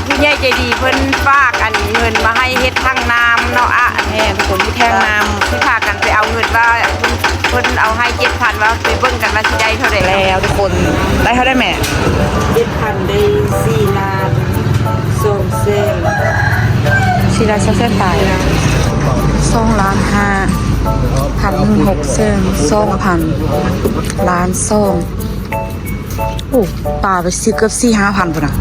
ຜູ້ໃຫຍ່ໃຈດີເພິ່ນຝາກອັນເງິນມາໃຫ້ເຮັດຖັງນ້ຳເນາະ ອະ ແມ່ນ ທຸກຄົນ ເຮັດແທ້ງນ້ຳ ຊິພາກັນໄປເອົາເງິນວ່າ ເພິ່ນເອົາໃຫ້ເຈັດພັນ ວ່າໄປເບິ່ງກັນວ່າຊິໄດ້ເທົ່າໃດ ແລ້ວທຸກຄົນ ໄດ້ເທົ່າໃດແມ່? ເຈັດພັນ ໄດ້ສີ່ລ້ານສອງແສນ ສີ່ລ້ານສອງແສນປາຍ ສີ່ລ້ານ ສອງລ້ານຫ້າພັນ ໜຶ່ງ ຫົກແສນສອງພັນ ລ້ານສອງ ໂອ້ ປາໄປຊື້ເກືອບສີ່ຫ້າພັນພຸ້ນນະ.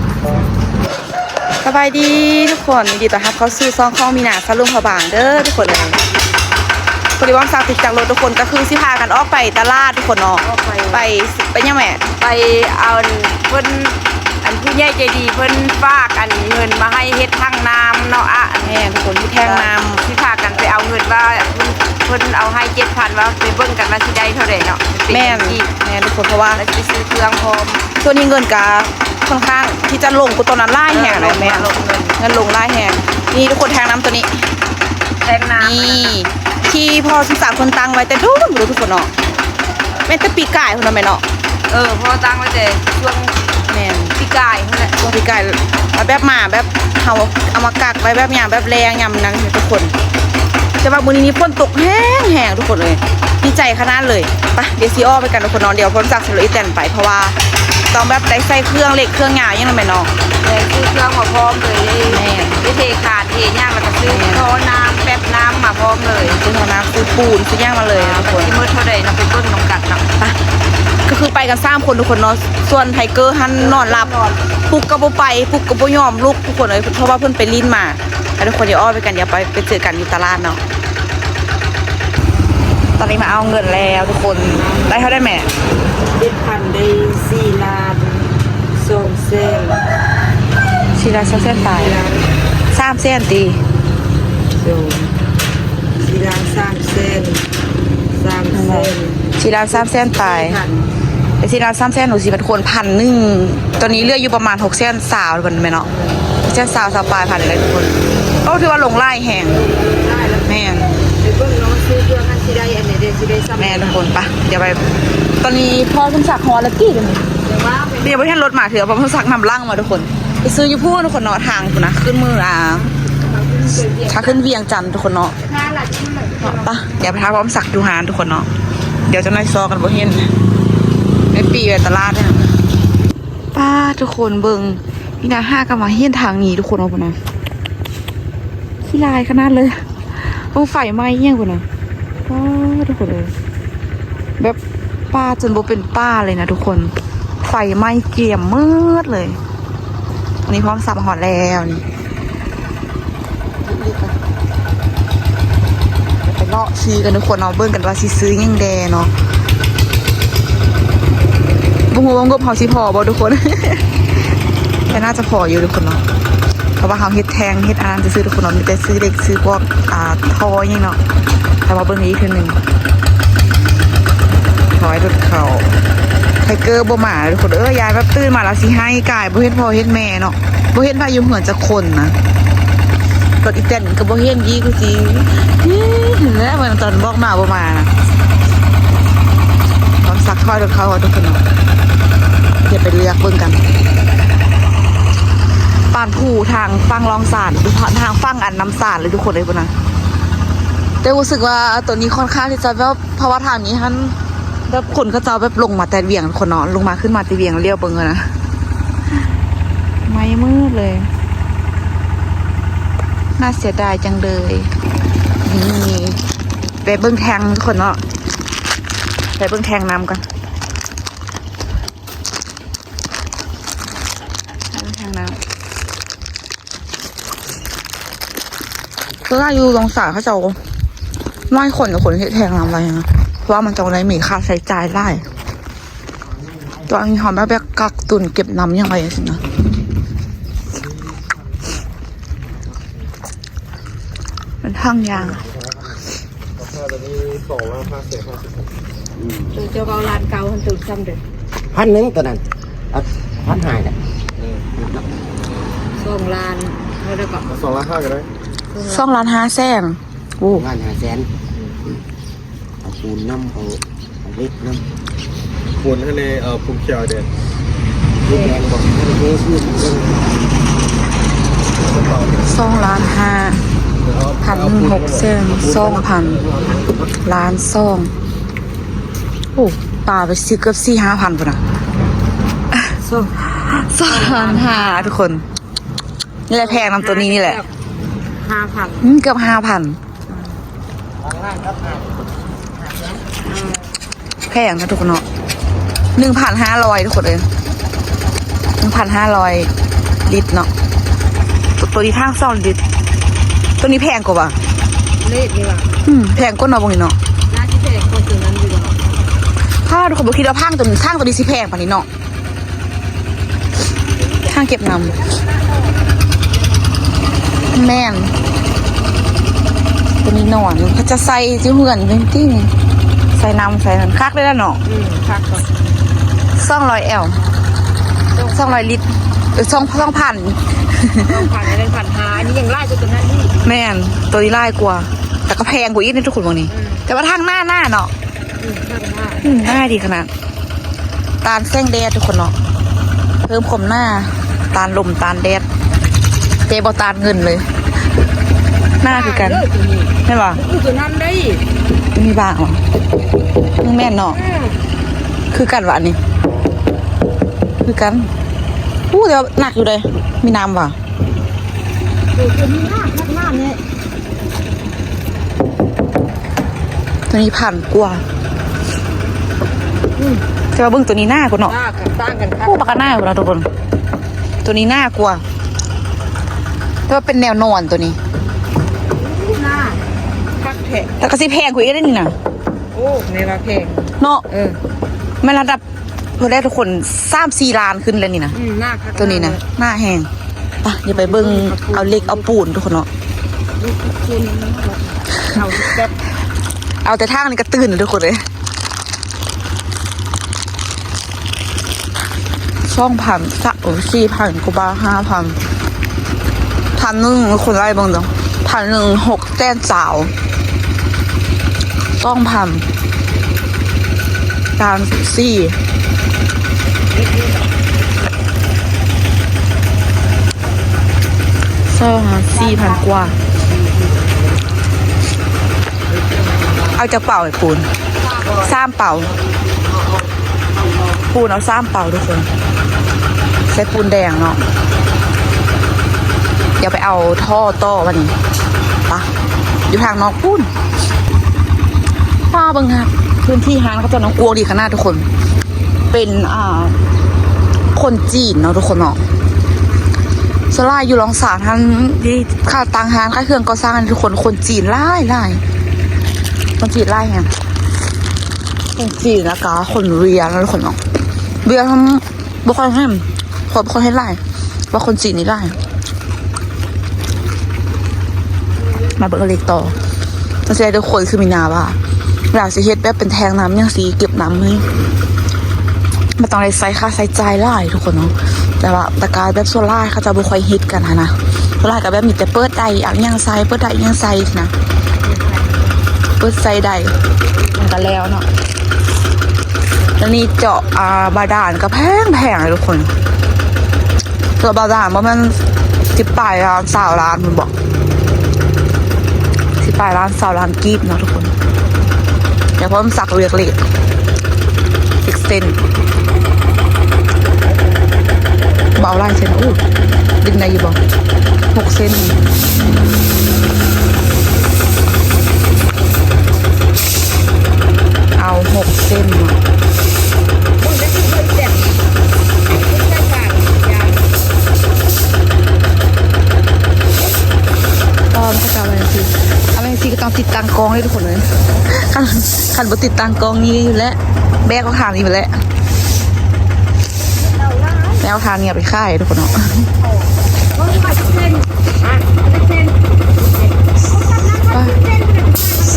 ສະບາຍດີທຸກຄົນ ຍິນດີຕ້ອນຮັບເຂົ້າສູ່ຊ່ອງຂອງມີນາສາວລຸງພະບາງເດີທຸກຄົນເອີຍ. ພໍດີວ່າສັກຕິດຈາກລົດທຸກຄົນ ກໍຄືຊິພາກັນອອກໄປຕະຫຼາດທຸກຄົນເນາະ ອອກໄປ ໄປຫຍັງແມ່? ໄປເອົາ ເພິ່ນ ອັນຜູ້ໃຫຍ່ໃຈດີເພິ່ນຝາກອັນເງິນມາໃຫ້ເຮັດຖັງນ້ຳເນາະ ອະ ແມ່ນ ທຸກຄົນ ເຮັດແທ້ງນ້ຳ ຊິພາກັນໄປເອົາເງິນວ່າ ເພິ່ນເອົາໃຫ້ເຈັດພັນ ວ່າໄປເບິ່ງກັນວ່າຊິໄດ້ເທົ່າໃດເນາະ ແມ່ນ ແມ່ນທຸກຄົນ ເພາະວ່າ ແລ້ວຊິໄປຊື້ເຄື່ອງພ້ອມ ຊ່ວງນີ້ເງິນກະຄ່ອນຂ້າງທີ່ຈະລົງກວ່າຕອນນັ້ນຫຼາຍແຮງ ເອີ ແມ່ນ ລົງເງິນ ເງິນລົງຫຼາຍແຮງ. ນີ້ທຸກຄົນ ແທ້ງນ້ຳໂຕນີ້ ແທ້ງນ້ຳ ນີ້ ທີ່ພໍ່ສົມສັກເພິ່ນຕັ້ງໄວ້ແຕ່ດົນພຸ້ນທຸກຄົນເນາະ ແມ່ນແຕ່ປີກາຍພຸ້ນເນາະແມ່ເນາະ. ເອີ ພໍ່ຕັ້ງໄວ້ແຕ່ຊ່ວງ ແມ່ນ ປີກາຍພຸ້ນແຫຼະ ຊ່ວງປີກາຍ ແບບມາແບບ ເຮົາເອົາມາກັກໄວ້ແບບຍາມແບບແລ້ງຍາມນັ້ນທຸກຄົນ ແຕ່ວ່າມື້ນີ້ນີ້ຝົນຕົກແຮງໆ ທຸກຄົນເອີຍ ດີໃຈຂະໜາດເລີຍ. ໄປ ດຽວຊິອອກໄປກັນທຸກຄົນເນາະ ດຽວພົນສັກຊິລົດອີແຕນໄປ ເພາະວ່າຕ້ອງແບບໄດ້ໃສ່ເຄື່ອງເຫຼັກເຄື່ອງຫຍັງຫຍັງນັ້ນແມ່ນເນາະ ແມ່ນ ຊື້ເຄື່ອງມາພ້ອມເລີຍ ແມ່ນ ໄດ້ເທຄານເທຫຍັງ ແລ້ວກໍຊື້ ແມ່ນ ທໍ່ນ້ຳແປັບນ້ຳມາພ້ອມເລີຍ ຊື້ທໍ່ນ້ຳ ຊື້ປູນ ຊື້ຫຍັງມາເລີຍ ອ່າ ທຸກຄົນ ຊິໝົດເທົ່າໃດເນາະ ໄປເບິ່ງນຳກັນເນາະ ໄປ. ກໍຄືໄປກັນສາມຄົນທຸກຄົນເນາະ ສ່ວນໄທເກີຫັ້ນນອນຫຼັບ ປຸກກໍບໍ່ໄປ ປຸກກໍບໍ່ຍອມລຸກທຸກຄົນເອີຍ ເພາະວ່າເພິ່ນໄປຫຼິ້ນມາ. ແລ້ວທຸກຄົນ ດຽວອອກໄປກັນ ດຽວໄປ ໄປເຈີກັນຢູ່ຕະຫຼາດເນາະ. ຕອນນີ້ມາເອົາເງິນແລ້ວທຸກຄົນ ໄດ້ເທົ່າໃດແມ່? ເຈັດພັນ ໄດ້ສີ່ລ້ານສອງແສນ ສີ່ລ້ານສອງແສນປາຍ ສີ່ລ້ານ ສາມແສນຕິ ສອງ ສີ່ລ້ານສາມແສນ ສາມແສນ ສີ່ລ້ານສາມແສນປາຍ ໄດ້ສີ່ລ້ານສາມແສນ ໂອ ຊິເປັນຄົນພັນໜຶ່ງ ຕອນນີ້ເຫຼືອຢູ່ປະມານຫົກແສນຊາວ ທຸກຄົນ ແມ່ນເນາະ ແສນຊາວ ຊາວປາຍພັນນີ້ແຫຼະທຸກຄົນ. ໂອ້ ຖືວ່າລົງຫຼາຍແຮງ ແມ່ນ ໄປເບິ່ງເນາະ ຊື້ເຄື່ອງຫັ້ນຊິໄດ້ອັນໃດເດ້ ຊິໄດ້ຊ່ຳ ແມ່ນທຸກຄົນ. ໄປ ດຽວໄປ ຕອນນີ້ພໍ່ສົມສັກຮອດແລ້ວຕິ ດຽວວ່າ ດຽວບໍ່ເຫັນລົດມາເທື່ອ ພໍ່ສົມສັກນຳຫຼັງມາທຸກຄົນ ໄປຊື້ຢູ່ພຸ້ນທຸກຄົນເນາະ ທາງພຸ້ນນະ ຂຶ້ນເມືອງ ອ່າ ຖ້າຂຶ້ນວຽງຈັນທຸກຄົນເນາະ. ໄປ ດຽວໄປຫາພໍ່ສົມສັກຢູ່ຮ້ານທຸກຄົນເນາະ ດຽວຈັກໜ່ອຍຊອກກັນບໍ່ເຫັນ ໄປປີໄປຕະຫຼາດ. ປ້າ ທຸກຄົນເບິ່ງ ມີນາຫາກໍມາເຫັນທາງນີ້ທຸກຄົນເນາະ ພຸ້ນນະ ຂີ້ລາຍຂະໜາດເລີຍ ໂອ້ ໄຟໄໝ້ອີ່ຫຍັງພຸ້ນນະ ປ້າ ທຸກຄົນເອີຍ ແບບປ່າຈົນບໍ່ເປັນປ່າເລີຍນະທຸກຄົນ ໄຟໄໝ້ກຽມໝົດເລີຍ. ອັນນີ້ພ້ອມສັບຮອດແລ້ວນີ້ ໄປເລາະຊື້ກັນທຸກຄົນເນາະ ເບິ່ງກັນວ່າຊິຊື້ຫຍັງແດ່ເນາະ ບໍ່ຮູ້ວ່າງົບເຮົາຊິພໍບໍ່ທຸກຄົນ ແຕ່ໜ້າຈະພໍຢູ່ທຸກຄົນເນາະ ເພາະວ່າເຮົາເຮັດແທ້ງເຮັດອັນນັ້ນຊື່ໆ ທຸກຄົນເນາະ ມີແຕ່ຊື້ເຫຼັກຊື້ພວກ ອ່າ ທໍ່ຫຍັງເນາະ ແຕ່ວ່າເບິ່ງອີກເທື່ອໜຶ່ງ ຖອຍລົດເຂົ້າ ໄທເກີບໍ່ມາເລີຍທຸກຄົນເອີຍ ຢ້ານແບບຕື່ນມາແລ້ວຊິໄຫ້ກາຍ ບໍ່ເຫັນພໍ່ເຫັນແມ່ເນາະ ບໍ່ເຫັນໃຜຢູ່ເຮືອນຈັກຄົນນະ ລົດອີແຕນກໍບໍ່ເຫັນອີກ ຄືຊິ ເຫັນແລ້ວ ເມື່ອຕອນບອກມາບໍ່ມານະ ຄວາມສັກຖອຍລົດເຂົ້າທຸກຄົນເນາະ ດຽວໄປເລືອກເບິ່ງກັນ ປານພູທາງຝັ່ງລ່ອງສານ ທາງຝັ່ງອັນນ້ຳສານເລີຍທຸກຄົນເອີຍ ພຸ້ນນະ ແຕ່ຮູ້ສຶກວ່າໂຕນີ້ຄ່ອນຂ້າງທີ່ຈະແບບ ເພາະວ່າທາງນີ້ຫັ້ນ ແບບຄົນເຂົາເຈົ້າແບບລົງມາແຕ່ວຽງ ຄົນເນາະ ລົງມາ ຂຶ້ນມາແຕ່ວຽງ ລ້ຽວເບິ່ງຫັ້ນນະ ໄໝ້ໝົດເລີຍ ໜ້າເສຍດາຍຈັງເລີຍ. ນີ້ ແວະເບິ່ງແທ້ງທຸກຄົນເນາະ ແວະເບິ່ງແທ້ງນ້ຳກ່ອນ ແທ້ງນ້ຳ. ຄືວ່າຢູ່ລົງສານເຂົາເຈົ້າຫຼາຍຄົນ ຄົນເຮັດແທ້ງນ້ຳໄວ້ນະ ເພາະວ່າມັນຕ້ອງໄດ້ມີຄ່າໃຊ້ຈ່າຍຫຼາຍ ຕອນນີ້ເຮົາມາແບບກັກຕຸນເກັບນ້ຳຫຍັງໄວ້ຈັ່ງຊີ້ນະ ມັນຖັງຢາງ ລາຄາຕົວນີ້ສອງລ້ານຫ້າແສນຫ້າສິບພັນ ອືມ ໂຕເຈົ້າເວົ້າລ້ານເກົ້າຫັ້ນ ໂຕຊ່ຳໃດ? ພັນໜຶ່ງໂຕນັ້ນ ເອົາພັນຫ້າແຫຼະ ເອີ ສອງລ້ານ ເທົ່າໃດກໍ ເອົາສອງລ້ານຫ້າກໍໄດ້ ສອງລ້ານຫ້າແສນ ໂອ້ ສອງລ້ານຫ້າແສນ ເອົາປູນນຳ ເອົາ ເອົາເຫຼັກນຳ ປູນຫັ້ນແຫຼະ ເອົາປູນຂຽວແດງ ປູນແດງບໍ່ ເອົາປູນ ປູນ ປູນ. ຫົກແສນສອງພັນ ລ້ານສອງ. ໂອ້ ປາໄປຊື້ເກືອບສີ່ຫ້າພັນພຸ້ນນະ. ສອງ ສອງພັນຫ້າ ທຸກຄົນ. ນີ້ແຫຼະແພງນຳໂຕນີ້ນີ້ແຫຼະ. ຫ້າພັນ ອືມ ເກືອບຫ້າພັນ. ແພງນະທຸກຄົນເນາະ ໜຶ່ງພັນຫ້າຮ້ອຍ ທຸກຄົນເອີຍ ໜຶ່ງພັນຫ້າຮ້ອຍລິດເນາະ. ໂຕ ໂຕນີ້ຖັງສອງລິດ ໂຕນີ້ແພງກວ່າຫວາ? ເລດນີ້ຫວາ? ອືມ ແພງກວ່າເນາະ ເບິ່ງນີ້ເນາະ ໜ້າຊິແພງກວ່າໂຕນັ້ນຢູ່ດອກ. ພາດ ທຸກຄົນບໍ່ຄິດວ່າຖັງໂຕນີ້ ຖັງໂຕນີ້ຊິແພງປານນີ້ເນາະ. ຖັງເກັບນ້ຳ ແມ່ນ ໂຕນີ້ນອນ ເຂົາຈະໃສ່ຢູ່ເຮືອນຈິງໆ ໃສ່ນ້ຳໃສ່ນັ້ນ ຄັກເດ້ລະເນາະ. ອືມ ຄັກ ສອງຮ້ອຍແອລ ສອງຮ້ອຍລິດ ເອີ ສອງ ສອງພັນ ສອງພັນ ອັນນັ້ນພັນຫ້າ ອັນນີ້ຍັງຫຼາຍກວ່າໂຕນັ້ນອີກ. ແມ່ນ ໂຕນີ້ຫຼາຍກວ່າ ແຕ່ກໍແພງກວ່າອີກເດ້ທຸກຄົນ ເບິ່ງນີ້. ອືມ ແຕ່ວ່າທາງໜ້າ ໜ້າເນາະ. ອືມ ໜ້າ ໜ້າ ໜ້າດີຂະໜາດ. ຕ້ານແສງແດດທຸກຄົນເນາະ ເພີ່ມຄວາມໜ້າ ຕ້ານລົມ ຕ້ານແດດ ແຕ່ບໍ່ຕ້ານເງິນເລີຍ ໜ້າຄືກັນ. ເອີ ໂຕນີ້ ແມ່ນບໍ່? ເອີ ໂຕນັ້ນໄດ໋ ມີບາງຫວາ? ອືມ ແມ່ນເນາະ. ອືມ ຄືກັນຫວາອັນນີ້? ຄືກັນ. ໂອ້ ແຕ່ວ່າໜັກຢູ່ເດ້ ມີນ້ຳຫວາ? ໂຕ ໂຕນີ້ໜັກ ໜັກ ໜັກນີ້. ໂຕນີ້ພັນກວ່າ. ອືມ ແຕ່ວ່າເບິ່ງໂຕນີ້ໜ້າກວ່າເນາະ. ຕ່າງກັນ ຕ່າງກັນຄັກ. ໂອ້ ປາກກະໜ້າກວ່າເນາະທຸກຄົນ ໂຕນີ້ໜ້າກວ່າ ແຕ່ວ່າເປັນແນວນອນໂຕນີ້. ໂອ້ ໜ້າຄັກແທ້ ແລ້ວກໍຊິແພງກວ່າອີກເດ້ນີ້ນະ. ໂອ້ ແມ່ນວ່າແພງເນາະ. ເອີ ແມ່ນລະດັບ ເພິ່ນໄດ້ທຸກຄົນ ສາມສີ່ລ້ານຂຶ້ນແລ້ວນີ້ນະ. ອືມ ໜ້າຄັກ ໂຕນີ້ນະ ໜ້າແຮງ. ໄປ ດຽວໄປເບິ່ງ ເອົາເຫຼັກເອົາປູນທຸກຄົນເນາະ. ເອົາແຕ່ທາງນີ້ກະຕື່ນທຸກຄົນເອີຍ. ສອງພັນ ສາມ ໂອ້ ສີ່ພັນກວ່າບາດ ຫ້າພັນ ພັນໜຶ່ງ ຄົນໄລ່ເບິ່ງເດີ ພັນໜຶ່ງ ຫົກແສນຊາວ ສອງພັນ ລ້ານສີ່ ສອງ ສີ່ພັນກວ່າ. ເອົາຈັກເປົາໄອ້ປູນ? ສາມເປົາ. ປູນເອົາສາມເປົາທຸກຄົນ ໃສ່ປູນແດງເນາະ. ດຽວໄປເອົາທໍ່ຕໍ່ບັດນີ້ ປະ ຢູ່ທາງນອກພຸ້ນ. ປ້າເບິ່ງນະ ພື້ນທີ່ຮ້ານເຂົາເຈົ້ານະ ກວ້າງດີຂະໜາດທຸກຄົນ. ເປັນ ອ່າ ຄົນຈີນເນາະທຸກຄົນເນາະ. ສ່ວນຫຼາຍຢູ່ລອງສານຫັ້ນ ທີ່ຂາຍຕາມຮ້ານຂາຍເຄື່ອງກໍ່ສ້າງຫັ້ນທຸກຄົນ ຄົນຈີນຫຼາຍໆ ຄົນຈີນຫຼາຍແຮງ. ຄົນຈີນ ແລ້ວກະຄົນຫວຽດເນາະທຸກຄົນເນາະ. ຫວຽດ ບໍ່ຄ່ອຍເຫັນ ຂ້ອຍບໍ່ຄ່ອຍເຫັນຫຼາຍ ວ່າຄົນຈີນນີ້ຫຼາຍ. ມາເບິ່ງເຫຼັກຕໍ່. ຈັ່ງຊີ້ທຸກຄົນ ຄືມີນາວ່າ ເວລາຊິເຮັດແບບເປັນແທງນ້ຳຫຍັງຊີ້ ເກັບນ້ຳນີ້ ມັນຕ້ອງໄດ້ໃຊ້ຄ່າໃຊ້ຈ່າຍຫຼາຍທຸກຄົນເນາະ. ແຕ່ວ່າແຕ່ກະແບບສ່ວນຫຼາຍເຂົາເຈົ້າບໍ່ຄ່ອຍເຮັດກັນຫັ້ນນະ. ສ່ວນຫຼາຍກະແບບມີແຕ່ເປີດໄດ ເອົາຫຍັງໃສ່ ເປີດໄດຫຍັງໃສ່ຊີ້ນະ. ເປີດໃສ່ໄດ ມັນກະແລ້ວເນາະ. ແລ້ວນີ້ເຈາະ ອ່າ ບາດານກະແພງໆເລີຍທຸກຄົນ. ເຈາະບາດານບໍ່ແມ່ນສິບປາຍລ້ານ ຊາວລ້ານພຸ້ນບໍ? ສິບປາຍລ້ານ ຊາວລ້ານກີບເນາະທຸກຄົນ. ດຽວເພິ່ນສັກເລືອກເລກ ເຊັກເສັ້ນ ບໍ່ເອົາຫຼາຍເສັ້ນ. ໂອ້ ດຶງໄດ້ຢູ່ບໍ່? ຫົກເສັ້ນ ເອົາຫົກເສັ້ນເນາະ. ອໍ ມັນກະເອົາໄວ້ຈັ່ງຊີ້ ເອົາໄວ້ຈັ່ງຊີ້ກະຕ້ອງຕິດຕັ້ງກ້ອງເດ້ທຸກຄົນເອີຍ. ຄັນ ຄັນບໍ່ຕິດຕັ້ງກ້ອງນີ້ແຫຼະ ແບກອອກທາງນີ້ແຫຼະ. ແນວທາງນີ້ເອົາໄປຂາຍທຸກຄົນເນາະ.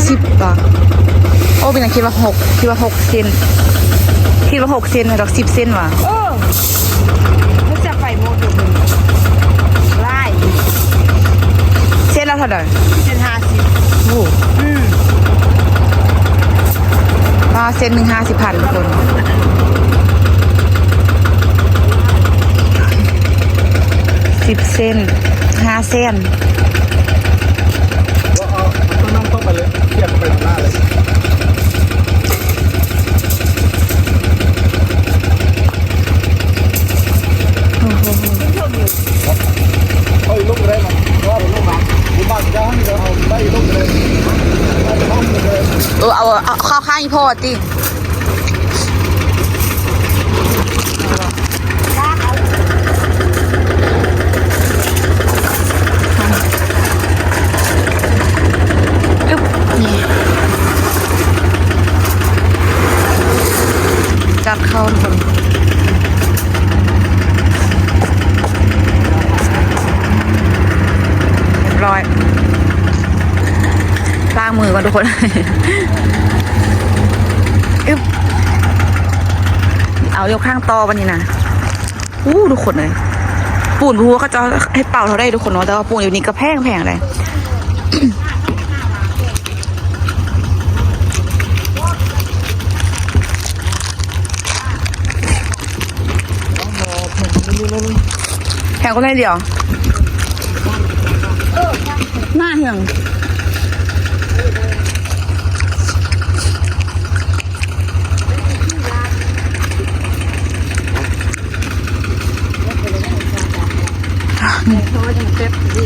ສິບບາດ. ໂອ້ ເປັນຫຍັງຄິດວ່າຫົກ ຄິດວ່າຫົກເຊັນ ຄິດວ່າຫົກເຊັນ ດອກ ສິບເຊັນຫວາ? ເອີ ມັນຈະໄປໝົດຢູ່ ຫຼາຍ ເຊັນລະເທົ່າໃດ? ເຊັນຫ້າສິບ. ໂອ້ ອືມ ວ່າເຊັນໜຶ່ງຫ້າສິບພັນທຸກຄົນ ສິບເຊັນ ຫ້າແສນ. ສຽບໄປທາງໜ້າເລີຍ. ໂອ້ໂຫ ເອົາອີກລົງກໍໄດ້ເນາະ ເພາະວ່າລົງມາ ບໍ່ບາດເຈົ້ານີ້ກໍເອົາໄດ້ອີກລົງກໍໄດ້ ເອີ ເອົາ ເອົາເຂົ້າຂ້າງອີ່ພໍ່ຕິ. ອຶບ ນີ້ ຈັດເຂົ້າທຸກຄົນ ຮຽບຮ້ອຍ. ລ້າງມືກ່ອນທຸກຄົນ ອຶບ ເອົາ ຍົກຂ້າງຕໍ່ບັດນີ້ນະ. ອູ້ ທຸກຄົນເອີຍ ປູນບໍ່ຮູ້ວ່າເຂົາເຈົ້າເຮັດເປົາເທົ່າໃດທຸກຄົນເນາະ ແຕ່ວ່າປູນຢູ່ນີ້ກໍແພງໆເດ້. ແພງກວ່າໜ້ອຍດຽວ ໜ້າຫຍັງ?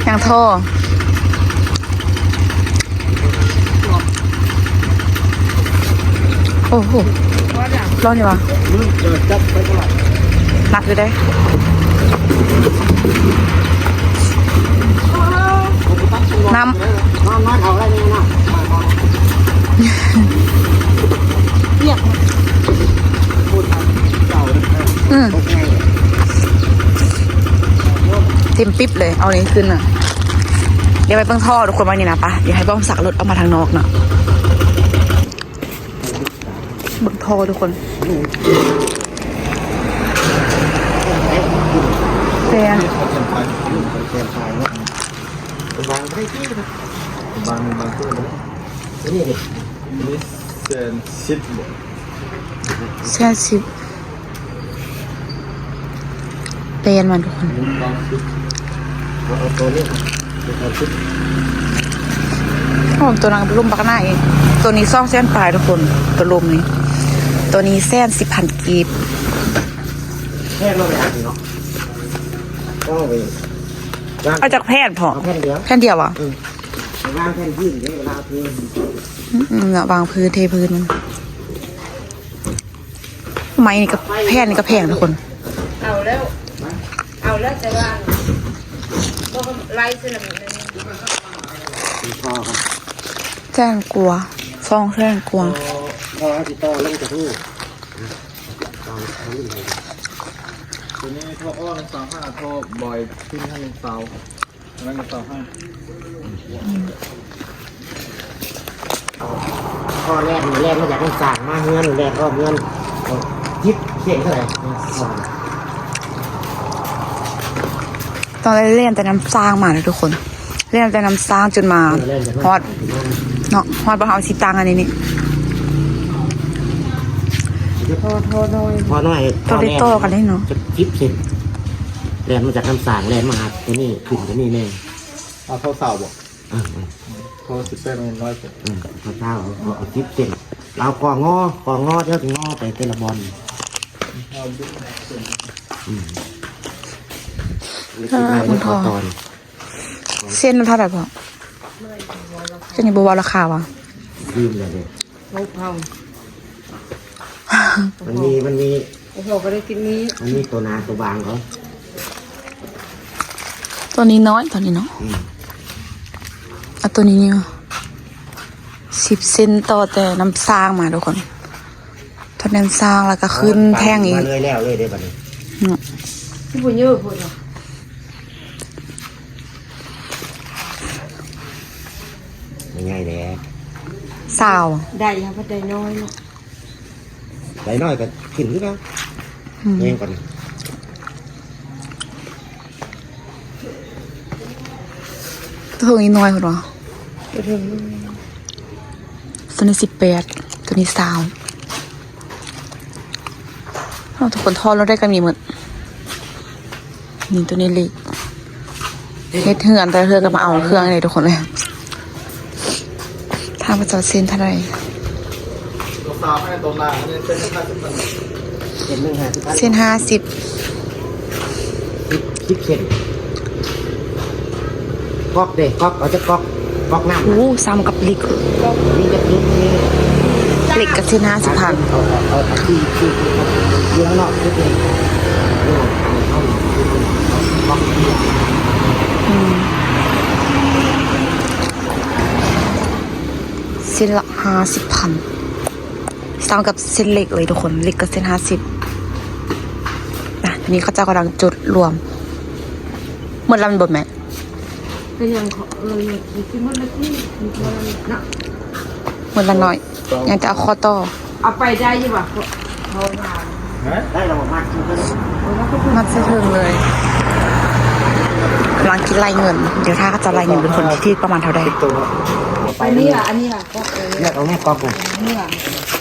ຍັງທໍ່ ໂອ້ໂຫ ຮ້ອນຢູ່ຫວາ? ໜັກຢູ່ເດ້. ນ້ຳ ນ້ຳ ນ້ຳເຂົ້າໄດ້ແນ່ນອນ. ອືມ ເຕັມປິບເລີຍ ເອົານີ້ຂຶ້ນນະ. ດຽວໄປເບິ່ງທໍ່ທຸກຄົນ ວ່ານີ້ນະ ປະ ດຽວໃຫ້ບອມສັກລົດອອກມາທາງນອກເນາະ. ເບິ່ງທໍ່ທຸກຄົນ ແປນ ບາງ ບາງເທື່ອ ນີ້ເດ ນີ້ແສນສິບ ແສນສິບ. ແປນມັນທຸກຄົນ ເອົາຕົວນີ້ ເອົາຕົວນີ້ ໂອ້ ຕົວນັ້ນລົມບັກໜ້າອີກ. ຕົວນີ້ສອງແສນປາຍທຸກຄົນ ຕົວລົມນີ້ ຕົວນີ້ແສນສິບພັນກີບ. ແຜ່ນເນາະ ແຜ່ນເນາະ ເອົາໄປ ເອົາຈັກແຜ່ນພໍ່? ເອົາແຜ່ນດຽວ ແຜ່ນດຽວຫວາ? ເອີ ວາງແຜ່ນພື້ນເດ້ ເວລາເທ ອືມ ວາງພື້ນ ເທພື້ນມັນ. ໄມ້ນີ້ກໍແພງ ນີ້ກໍແພງທຸກຄົນ ເອົາແລ້ວ ເອົາແລ້ວ ແຕ່ວ່າບໍ່ໄລ່ເທື່ອລະມື້ໜຶ່ງ ແສນກວ່າ ສອງແສນກວ່າ. ພໍ ພໍຊິຕໍ່ລົງຈາກນີ້ ຕົວນີ້ທໍ່ອອກຊາວຫ້າ ທໍ່ບອຍຂຶ້ນໃຫ້ຊາວ. ນັ້ນກໍຊາວຫ້າ ພໍແລ່ນ ແລ່ນມາຈາກນ້ຳສ້າງມາເຮືອນ ແລ່ນອ້ອມເຮືອນສິບເສັ້ນເທົ່າໃດ? ຕ້ອງໄດ້ແລ່ນແຕ່ນ້ຳສ້າງມາເດີທຸກຄົນ ແລ່ນແຕ່ນ້ຳສ້າງຈົນມາ ເອີ ແລ່ນຈາກນ້ຳ ຮອດ ເນາະ ຮອດບໍ່ ເຮົາຊິຕັ້ງອັນນີ້ນີ້ ທໍ່ ທໍ່ນ້ອຍ ທໍ່ນ້ອຍ ຕ້ອງໄດ້ຕໍ່ກັນເດ້ເນາະ ສິບເສັ້ນ ແລ່ນມາຈາກນ້ຳສ້າງ ແລ່ນມາຫາຕົວນີ້ ຂຶ້ນຕົວນີ້ແມ່ນ ເອົາທໍ່ຊາວບໍ່? ເອີ ເອີ ເພາະວ່າສິບແປດມັນນ້ອຍໄປ ເອີ ເອົາເອົາສິບເສັ້ນ ເອົາຂໍ້ງໍ ຂໍ້ງໍ ດຽວຊິງໍໄປແຕ່ລະບ່ອນ ເອີ ເບິ່ງທໍ່ ເສັ້ນລະເທົ່າໃດພໍ່? ເສັ້ນນີ້ບໍ່ເວົ້າລາຄາຫວາ? ລືມແລ້ວເດ້ ຫົກພັນ ມັນມີ ມັນມີ ໂອ້ໂຫ ກໍໄດ້ກິນນີ້ ມັນມີຕົວໜາຕົວບາງເຂົາ ຕົວນີ້ນ້ອຍ ຕົວນີ້ເນາະ ອືມ ເອົາຕົວນີ້ນີ້ ສິບເສັ້ນຕໍ່ແຕ່ນ້ຳສ້າງມາທຸກຄົນ ຖ້າແມ່ນສ້າງແລ້ວກໍຂຶ້ນແທ່ງອີກ ມາເລີຍແລ້ວເລີຍເດ້ບັດນີ້ ເນາະ ຄືບໍ່ເຍອະໂພດຫວາ? ມັນໃຫຍ່ແຫຼະ ຊາວ ໄດ້ ເຮົາກໍໄດ້ນ້ອຍເນາະ ໄດ້ນ້ອຍກໍຂຶ້ນຄືເກົ່າ ອືມ ແຍງກ່ອນ ຕົວນີ້ນ້ອຍພຸ້ນຫວາ? ຕົວນີ້ສິບແປດ ຕົວນີ້ຊາວ ເອົາ ທຸກຄົນ ທໍລົງໄດ້ກໍມີໝົດ ນີ້ ຕົວນີ້ເລັກ ເຮັດເຮືອນ ແຕ່ລະເທື່ອກໍມາເອົາເຄື່ອງນີ້ທຸກຄົນເອີຍ ຖ້ ເອົາມາຈອດເຊັນເທົ່າໃດ? ຕົວສາມໃຫ້ຕົວໜ້າ ອັນນີ້ເຊັນຫ້າສິບພັນ ເຊັນໜຶ່ງຫ້າສິບພັນ ເຊັນຫ້າສິບ ສິບ ສິບເຊັນ. ກອກເດ້ ກອກ ເອົາຈັກກອກ ກອກນ້ຳ. ໂອ້ ສ່ຳກັບເຫຼັກ ມີຈັກຈຸດນີ້? ເຫຼັກກໍເຊັນຫ້າສິບພັນ ເອົາ ເອົາ ເອົາ ທີ່ ທີ່ ທີ່ ຢູ່ຂ້າງນອກຈຸດນີ້. ອືມ ເສັ້ນລະຫ້າສິບພັນ ສ່ຳກັບເສັ້ນເຫຼັກເລີຍທຸກຄົນ ເຫຼັກກໍເສັ້ນຫ້າສິບ. ນະ ນີ້ເຂົາເຈົ້າກຳລັງຈົດລວມ ໝົດລຳບໍ່ແມ່? ກໍຍັງ ເອີ ຍັງກິນໝົດລະຕິ ໝົດລະເນາະ ໝົດລະໜ້ອຍ ຍັງແຕ່ເອົາຂໍ້ຕໍ່. ເອົາໄປໄດ້ຢູ່ຫວາ? ເຂົາວ່າ ໄດ້ແລ້ວບໍ່? ມັດໃສ່ເທິງເລີຍ ກຳລັງຄິດໄລ່ເງິນ ດຽວຖ້າເຂົາເຈົ້າໄລ່ເງິນເປັນຄົນທີ່ຖືກປະມານເທົ່າໃດ. ອັນນີ້ລະ ອັນນີ້ລະ ເລືອກເອົາແມ່ກອກນະ ນີ້ລະ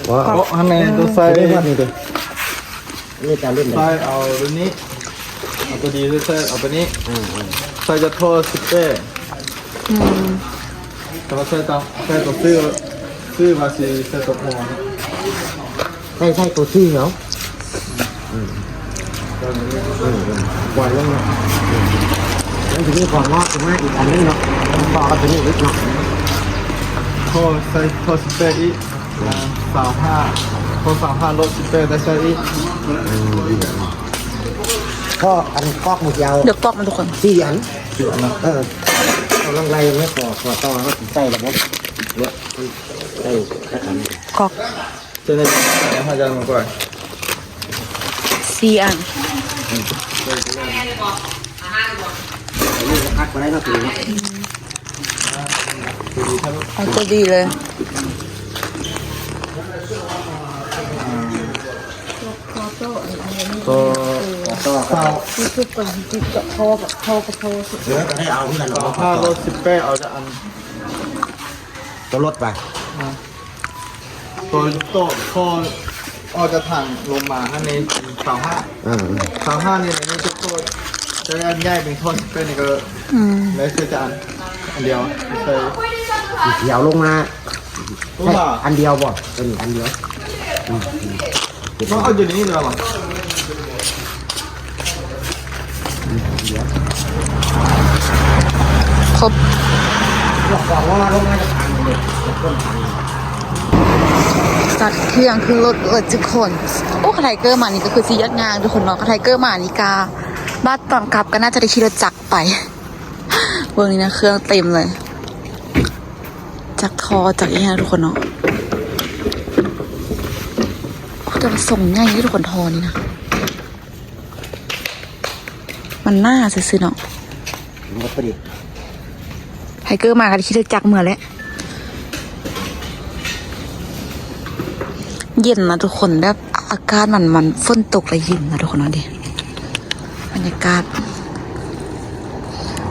ເກາະຫັ້ນແຫຼະ ຕົວໃສ່ ນີ້ເດ້ ນີ້ຈະເຫຼັກ ໃສ່ເອົາໂຕນີ້ ເອົາໂຕດີໃສ່ ໃສ່ເອົາໂຕນີ້ ອືມ ໃສ່ຈະທໍ່ສິບແປດ. ອືມ ແຕ່ວ່າໃສ່ຕາມ ໃສ່ຕົວຊື່ ຊື່ວ່າຊິໃສ່ຕົວອ່ອນ ໃສ່ ໃສ່ຕົວຊື່ເນາະ. ອືມ ອືມ ອືມ ປ່ອຍລົງເນາະ. ອືມ ມັນຊິມີຂອງງອກຂຶ້ນມາອີກອັນໜຶ່ງເນາະ ມັນຕໍ່ກັບຕົວນີ້ອີກເນາະ. ຂໍໃສ່ ຂໍສິບແປດອີກ ອືມ ຊາວຫ້າ ຂໍຊາວຫ້າ ລົດສິບແປດ ໄດ້ໃສ່ອີກ. ອືມ ຂໍອັນກອກມັນຊິເອົາ ເລືອກກອກມັນທຸກຄົນ ສີ່ອັນ ເອີ ເອົາລອງໄລ່ເບິ່ງ ຂໍ ຂໍຕໍ່ເຮົາຊິໃສ່ລະບົບລົດ ໃສ່ຈັກອັນ ກອກ ຈະໄດ້ໃສ່ໃຫ້ເຈົ້າມັນກ່ອນ ສີ່ອັນ ອັນນີ້ກໍຄັກບໍ່ໄດ້ເນາະ ຕົວນີ້ເນາະ ເອົາຕົວດີເລີຍ. ຕໍ່ ຕໍ່ ຕໍ່ ທີ່ສຸດກ່ອນ ທີ່ຈະພໍ ພໍ ພໍ ພໍ ເອີ ກໍໄດ້ເອົາຄືກັນ ຊາວຫ້າ ລົດສິບແປດ ເອົາຈາກອັນ ຕົວລົດໄປ ອາ ຕົວ ຕົວ ພໍ ອອກຈາກຖັງລົງມາຫັ້ນນີ້ ຊາວຫ້າ ເອີ ຊາວຫ້ານີ້ ນີ້ຕົວ ຕົວ ຈະໃຫຍ່ເປັນທ່ອນ ເປັນນີ້ກໍ ອືມ ໄດ້ໃສ່ຈານອັນດຽວ ໃສ່ ດຽວລົງມາ ລົງມາ ອັນດຽວບໍ່? ຕົວນີ້ອັນດຽວ ອືມ ອືມ ເອົາຢູ່ໃນນີ້ແລ້ວຫວາ? ຄົບ ຈັດເຄື່ອງຂຶ້ນລົດເລີຍທຸກຄົນ. ໂອ້ ຄັນໄທເກີມານີ້ກໍຄືຊິຍາກງາງທຸກຄົນເນາະ. ຄັນໄທເກີມານີ້ກະ ບາດຕອນກັບກໍໜ້າຈະໄດ້ຂີ່ລົດຈັກໄປ. ເບິ່ງນີ້ນະ ເຄື່ອງເຕັມເລີຍ ຈັກທໍ່ ຈັກອີ່ຫຍັງທຸກຄົນເນາະ. ໂອ້ ແຕ່ວ່າຊົງໃຫຍ່ເດ້ທຸກຄົນ ທໍ່ນີ້ນະ. ມັນໜາຊື່ໆເນາະ. ມັນກໍພໍດີ ໄທເກີມາກໍໄດ້ຂີ່ລົດຈັກເມືອແຫຼະ. ເຢັນນະທຸກຄົນ ແບບອາກາດມັນ ມັນຝົນຕົກແລ້ວເຢັນນະທຸກຄົນເນາະ. ເດ້ ບັນຍາກາດ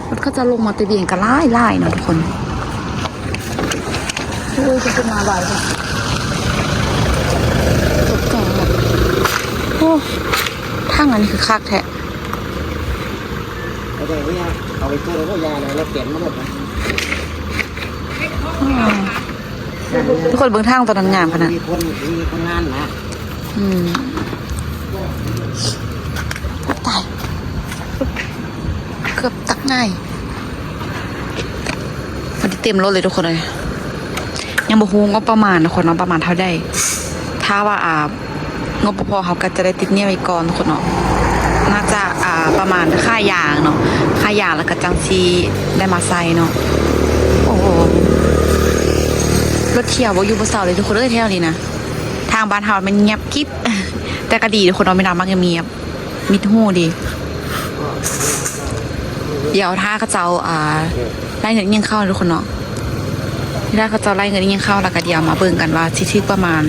ລົດເຂົາເຈົ້າລົງມາແຕ່ວຽງກໍຫຼາຍໆເນາະທຸກຄົນ. ໂອ້ຍ ເພິ່ນຂຶ້ນມາຫຼາຍແທ້ ຕົກໃຈໝົດ. ໂອ້ ຖັງອັນນີ້ຄືຄັກແທ້. ເອົາໄປເອົາ ເອົາໄປເກີນແລ້ວ ບໍ່ຢ່າແລ້ວ ແລ້ວແກນມາລົດນະ. ອືມ ທຸກຄົນເບິ່ງທາງຕອນນັ້ນງາມຂະໜາດ ມີຄົນ ມີຄົນງານນະ. ອືມ ຕາຍ ເກືອບຕັກງ່າຍ. ມັນເຕັມລົດເລີຍທຸກຄົນເອີຍ. ຍັງບໍ່ຮູ້ງົບປະມານທຸກຄົນເນາະ ປະມານເທົ່າໃດ. ຖ້າວ່າ ອ່າ ງົບບໍ່ພໍ ເຮົາກໍຈະໄດ້ຕິດໜີ້ໄວ້ກ່ອນທຸກຄົນເນາະ. ໜ້າຈະ ອ່າ ປະມານຄ່າຢາງເນາະ ຄ່າຢາງ ແລ້ວກໍຈັ່ງຊິໄດ້ມາໃຊ້ເນາະ. ໂອ້ໂຫ ລົດທ່ຽວບໍ່ຢູ່ບໍ່ເຊົາເລີຍທຸກຄົນເອີຍ ແຖວນີ້ນະ. ທາງບ້ານເຮົາແມ່ນງຽບກິບ ແຕ່ກໍດີທຸກຄົນເນາະ ມີນ້ຳມັກງຽບໆ ມິດຫູດີ. ດຽວຖ້າເຂົາເຈົ້າ ອ່າ ໄລ່ເງິນອີ່ຫຍັງເຂົ້າເນາະທຸກຄົນເນາະ. ຖ້າເຂົາເຈົ້າໄລ່ເງິນອີ່ຫຍັງເຂົ້າ ແລ້ວກໍດຽວມາເບິ່ງກັນວ່າຊິຖືກປະມານ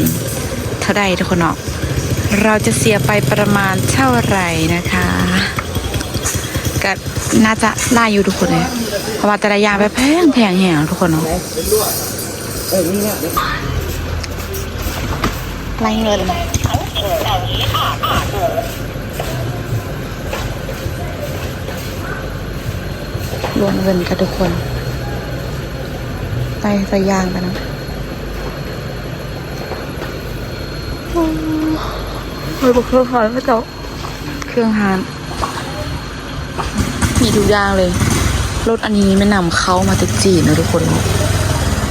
ເທົ່າໃດທຸກຄົນເນາະ. ເຮົາຈະເສຍໄປປະມານເທົ່າໃດນະຄະ. ກໍໜ້າຈະຫຼາຍຢູ່ທຸກຄົນເອີຍ ເພາະວ່າແຕ່ລະຢ່າງແບບແພງໆແຮງທຸກຄົນເນາະ. ໄລ່ເງິນ ລວມເງິນກັນທຸກຄົນ ໄປ ໄປຍ່າງກັນເນາະ. ໂອ້ຍ ບໍ່ເຄີຍເຂົ້າເລີຍເຈົ້າ ເຄື່ອງຮ້ານ ມີທຸກຢ່າງເລີຍ. ລົດອັນນີ້ແມ່ນນຳເຂົ້າມາແຕ່ຈີນເນາະທຸກຄົນເນາະ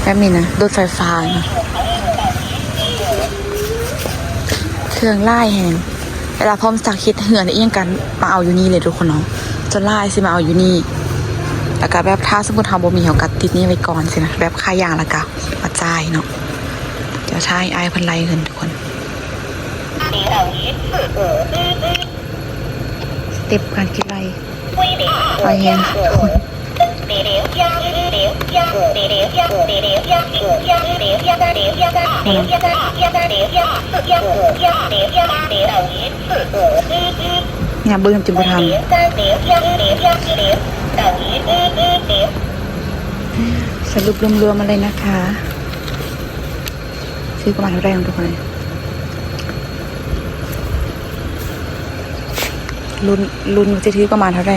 ແບບນີ້ນະ ລົດໄຟຟ້ານະ ເຄື່ອງຫຼາຍແຮງ. ເວລາພ້ອມສັກເຮັດເຮືອນອີ່ຫຍັງກັນ ມາເອົາຢູ່ນີ້ເລີຍທຸກຄົນເນາະ ສ່ວນຫຼາຍຊິມາເອົາຢູ່ນີ້. ແລ້ວກະແບບຖ້າສົມມຸດເຮົາບໍ່ມີ ເຮົາກະຕິດໜີ້ໄວ້ກ່ອນຊີ້ນະ ແບບຄ່າຢາງ ແລ້ວກະມາຈ່າຍເນາະ. ດຽວຖ້າໃຫ້ອ້າຍເພິ່ນໄລ່ເງິນທຸກຄົນ. ສະເຕັບການຄິດໄລ່ ໄລ່ແຮງທຸກຄົນ. ຫຍັບເບິ່ງຈົນບໍ່ທັນ ສະຫຼຸບລວມໆມາເລີຍນະຄະ. ຊື້ປະມານເທົ່າໃດເນາະທຸກຄົນ? ລຸ້ນ ລຸ້ນວ່າຈະຖືກປະມານເທົ່າໃດ?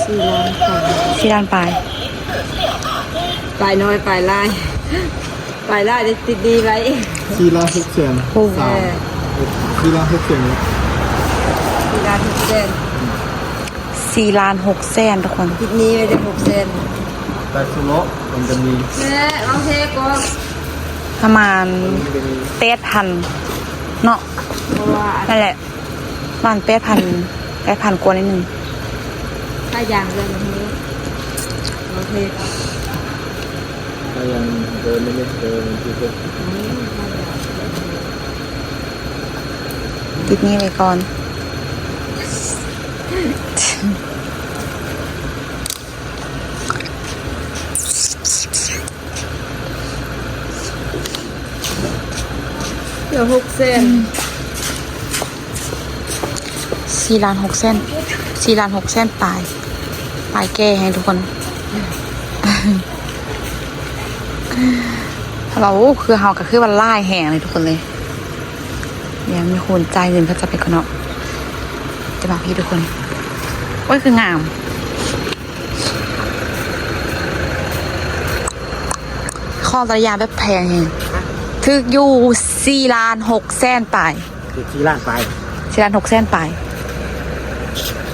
ສີ່ລ້ານປາຍ ສີ່ລ້ານປາຍ. ປາຍນ້ອຍປາຍຫຼາຍ ປາຍຫຼາຍໄດ້ຕິດໜີ້ໄວ້ ສີ່ລ້ານຫົກແສນ ໂອ້ ສາມ ເອີ ສີ່ລ້ານຫົກແສນ ສີ່ລ້ານຫົກແສນ ສີ່ລ້ານຫົກແສນທຸກຄົນ ຕິດໜີ້ໄວ້ແຕ່ຫົກແສນ. ໄດ້ຊຸເນາະ ມັນຈະມີ ແມ່ ເອົາເທກ່ອນ ປະມານແປດພັນເນາະ ເພາະວ່າ ນັ້ນແຫຼະ ປະມານແປດພັນ ແປດພັນກວ່າໜ້ອຍໜຶ່ງ ຖ້າຢ່າງເດີ ເອົາເທກ່ອນ ຖ້າຢ່າງເດີ ເດີ ເດີ ຕິດໜີ້ໄວ້ກ່ອນ. ເຫຼືອຫົກແສນ ສີ່ລ້ານຫົກແສນ ສີ່ລ້ານຫົກແສນປາຍ ປາຍແກ່ແຮງທຸກຄົນ. ເຮົາວ່າ ໂອ້ ຄືເຮົາກະຄືວ່າຫຼາຍແຮງເລີຍທຸກຄົນເລີຍ. ດຽວມີຄົນຈ່າຍເງິນເຂົາເຈົ້າໄປກ່ອນເນາະ ຈະມາພີ້ທຸກຄົນ. ໂອ້ຍ ຄືງາມ ຂອງແຕ່ລະຢ່າງແບບແພງແຮງ ຖືກຢູ່ສີ່ລ້ານຫົກແສນປາຍ ຖືກສີ່ລ້ານປາຍ ສີ່ລ້ານຫົກແສນປາຍ